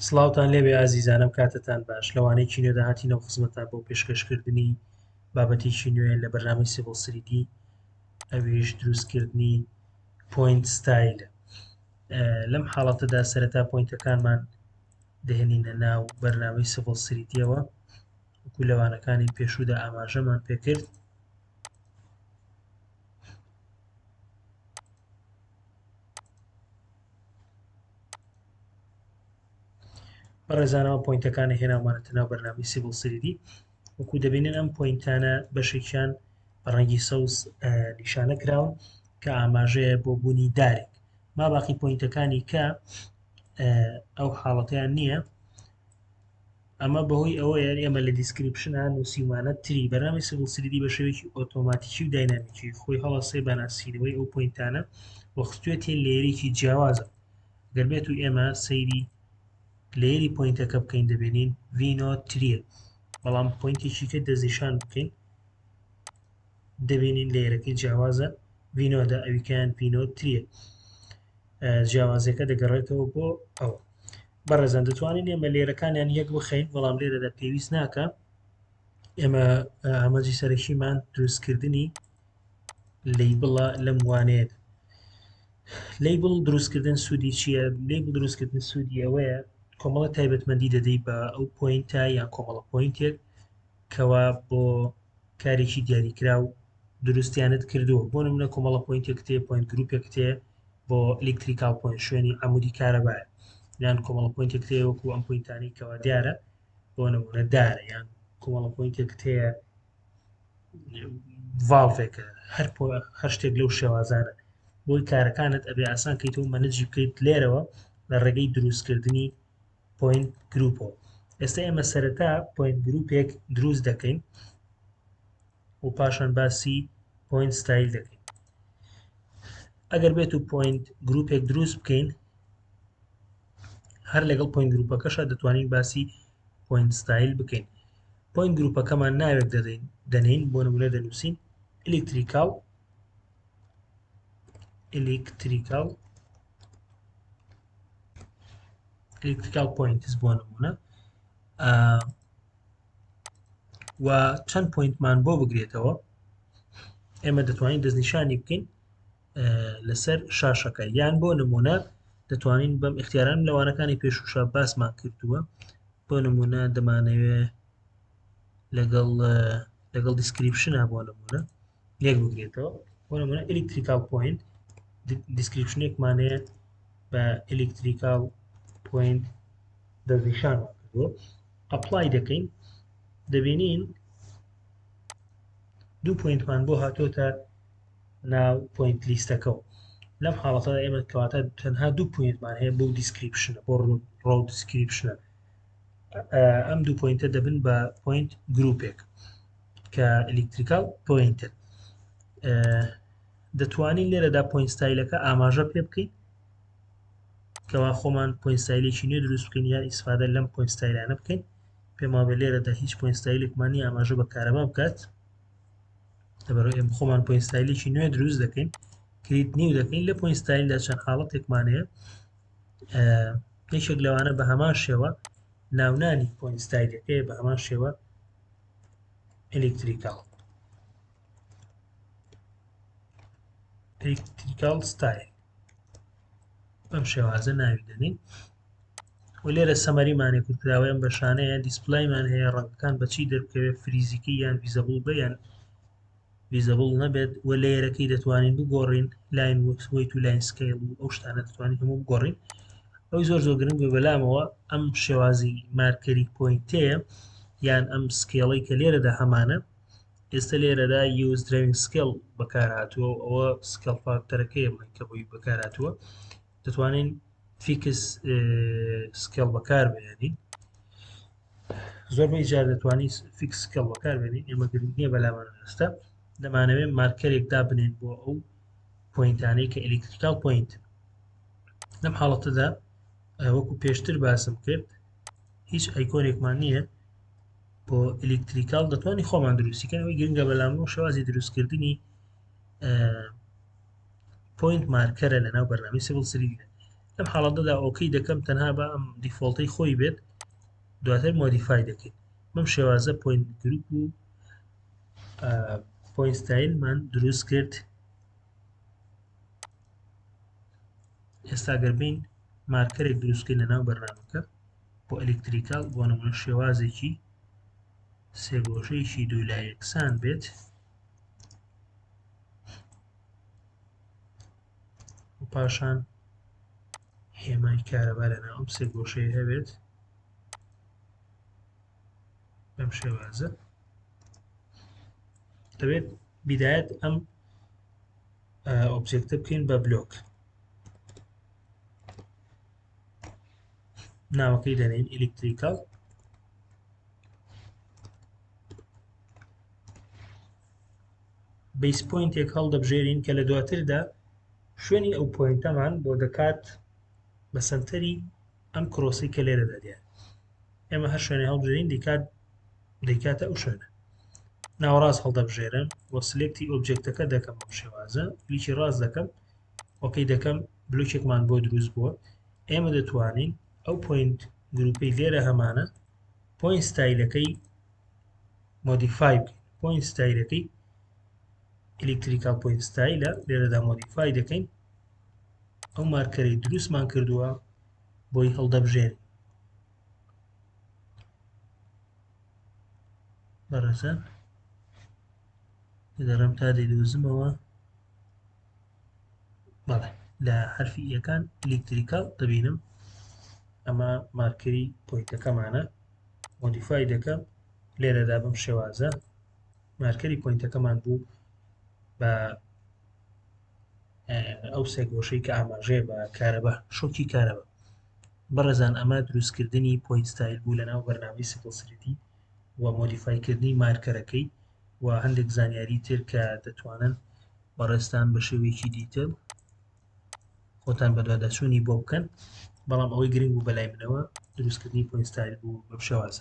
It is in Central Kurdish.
سڵاوتان لێبێ ئازیزانم کاتتان باش لە وانەیەکی نوێدا هاتینەوە خزمەتان بۆ پێشکەشکردنی بابەتێکی نوێ لە بەرنامەی Civil 3D ئەویش دروستکردنی point style لەم حاڵەتەدا سەرەتا point ەکانمان دەهێنینە ناو بەرنامەی Civil 3D یەوە وەکو لەوانەکانی پێشوودا ئاماژەمان پێکرد. بەڕێزانەوە point ەکانی هێناومانەتە ناو بەرنامەی Civil 3D وەکو دەبینن ئەم point انە بەشێکیان بە ڕەنگی سەوز نیشانە کراون کە ئاماژەیە بۆ بوونی دارێک ما باقی point ەکانی کە ئەو حاڵەتیان نییە ئەمە بەهۆی ئەوەیە ئێمە لە description ا نووسیومانە tree بەرنامەی Civil 3D بە شێوەیەکی ئۆتۆماتیکی و داینامیکی خۆی هەڵەسێ بە ناسینەوەی ئەو point انە و خستوێتێ layer ێکی جیاوازە گەر بێت و ئێمە سەیری layer ی point ەکە بکەین دەبینین V node tree یە بەڵام point ێکی تر دەستنیشان بکەین دەبینین layer ەکەی جیاوازە V node ە ئەویکەیان V node tree یە جیاوازیەکە دەگەڕێتەوە بۆ ئەوە. بەڕێزان دەتوانین ئێمە layer ەکانیان یەک بخەین بەڵام لێرەدا پێویست ناکە ئێمە ئامانجی سەرەکیمان دروستکردنی label ە لەم وانەیە label دروستکردن سوودی چییە؟ label دروستکردن سوودی ئەوەیە کۆمەڵە تایبەتمەندی دەدەی بە ئەو point ە یان کۆمەڵە point ێک کەوا بۆ کارێکی دیاریکراو دروستیانت کردووە بۆ نمونە کۆمەڵە point ێک تێ point group ێک تێ بۆ electrical point شوێنی عمودی کارەبایە یان کۆمەڵە point ێک تێ وەکو ئەم point انەی کەوا دیارە بۆ نمونە دارە یان کۆمەڵە point ێک تێ valve ێکە هەر هەر شتێک لەو شێوازانە بۆی کارەکانت ئەبێ ئاسان کەیت و manage ی بکەیت لێرەوە لە ڕێگەی دروستکردنی point group ەوە ئێستا ئێمە سەرەتا point group ێک دروست دەکەین و پاشان باسی point style دەکەین ئەگەر بێت و point group ێک دروست بکەین هەر لەگەڵ point group ەکەشە دەتوانین باسی point style بکەین point group ەکەمان ناوێک دەدەین دەنین بۆ نمونە دەنووسین electrical electrical electrical points بۆ نمونە و چەند point مان بۆ بگرێتەوە ئێمە دەتوانین دەستنیشانی بکەین لەسەر شاشەکە یان بۆ نمونە دەتوانین بەم اختیاران لەوانەکانی پێشوشە باسمان کردووە بۆ نمونە دەمانەوێ لەگەڵ لەگەڵ description ە بۆ نمونە یەک بگرێتەوە بۆ نمونە electrical point description ێکمان هەیە بە electrical point دەستنیشان کردووە apply دەکەین دەبینین دوو point مان بۆ هاتۆتە ناو point list ەکەەوە لەم حاڵەتە ئێمە کەواتە تەنها دوو point مان هەیە بۆ description ە بۆ row description ە ئەم دوو point ە دەبن بە point group ێک کە electrical point ە دەتوانین لێرەدا point style ەکە ئاماژە پێ بکەین کەوا خۆمان point style ێکی نوێ دروست بکەین یان ئیسفادە لەم point style انە بکەین پێم وابێ لێرەدا هیچ point style ێکمان نییە ئاماژە بە کارەبا بکات لەبەرەوە ئێمە خۆمان point style ێکی نوێ دروست دەکەین create new دەکەین لە point style دا چەند حاڵەتێکمان هەیە یەکێک لەوانە بە هەمان شێوە ناونانی point style ەکەی بە هەمان شێوە electrical electrical style بەم شێوازە ناوی دەنین و لێرە summary مانێ کورتکراوەی ئەم بەشانەیە display مان هەیە ڕەنگەکان بەچی دەربکەوێت freeze یکەی یان visible بە یان visible نەبێت و layer ەکەی دەتوانین بگۆڕین line weight و line scale و ئەو شتانە دەتوانین هەموو بگۆڕین ئەوی زۆر زۆر گرنگ بێ بەلامەوە ئەم شێوازی marker ی point ەیە یان ئەم scale ەی کە لێرەدا هەمانە ئێستا لێرەدا use drawing scale بەکارهاتووە و ئەوە scale factor ەکەیە بڵێن کە بۆی بەکارهاتووە دەتوانین fixed scale بەکاربێنین زۆربەی جار دەتوانی fixed scale بەکاربێنین ئێمە گرنگ نییە بەلامان ئێستا دەمانەوێت marker ێک دابنێن بۆ ئەو point انەی کە electrical point لەم حاڵەتەدا وەکو پێشتر باسم کرد هیچ icon ێکمان نییە بۆ electrical دەتوانانی خۆمان دروستیکەن ئەوەی گرنگە بەلامەوە شێوازی دروستکردنی point marker ە لەناو بەرنامەی Civil 3D. لەم حاڵەتەدا okay دەکەم تەنها بە ئەم default ەی خۆی بێت دواتر modify دەکەین بەم شێوازە point group و point style مان دروست کرد ئێستا گەر بین marker ێک دروستکەین لە ناو بەرنامەکە بۆ electrical بۆ نمونە شێوازێکی سێگۆشەیەکی دوو لای یەکسان بێت و پاشان هێمای کارەبا لە ناو ئەم سێگۆشەیە هەبێت بەم شێوازە دەبێت بیدایەت ئەم object ە بکەین بە block ناوەکەی دەنێین electrical base point ێک هەڵدەبژێرین کە لە دواتردا شوێنی ئەو point ەمان بۆ دەکات بە سنتەری ئەم cross ەی کە لێرەدا دیار ئێمە هەر شوێنێ هەڵبژێرین دیکات دەیکاتە ئەو شوێنە ناوەڕاست هەڵدەبژێرم و select ی object ەکە دەکەم بەم شێوازە کلیکی ڕاست دەکەم okay دەکەم block ێکمان بۆ دروست بووە ئێمە دەتوانین ئەو point group ەی لێرە هەمانە point style ەکەی modify بکەین point style ەکەی electrical point style ە لێرەدا modify دەکەین ئەو marker ەی دروستمان کردووە بۆی هەڵدەبژێن بەڕێزان دەگەڕێم تا دەیدۆزمەوە بەڵێ لە حرفی یەکان electrical دەبینم ئەمە marker ی point ەکەمانە modify دەکەم لێرەدا بەم شێوازە marker ی point ەکەمان بوو بە ئەو سێگۆشەی کە ئاماژەیە بە کارەبا شۆکی کارەبا بەڕێزان ئەمە دروستکردنی point style بوو لەناو بەرنامەی Civil 3D و modify کردنی marker ەکەی و هەندێک زانیاری تر کە دەتوانن بەڕێزتان بە شێوەیەکی detail خۆتان بەدواداچوونی بۆ بکەن بەڵام ئەوەی گرنگ بوو بەلای منەوە دروستکردنی point style بوو بەم شێوازە.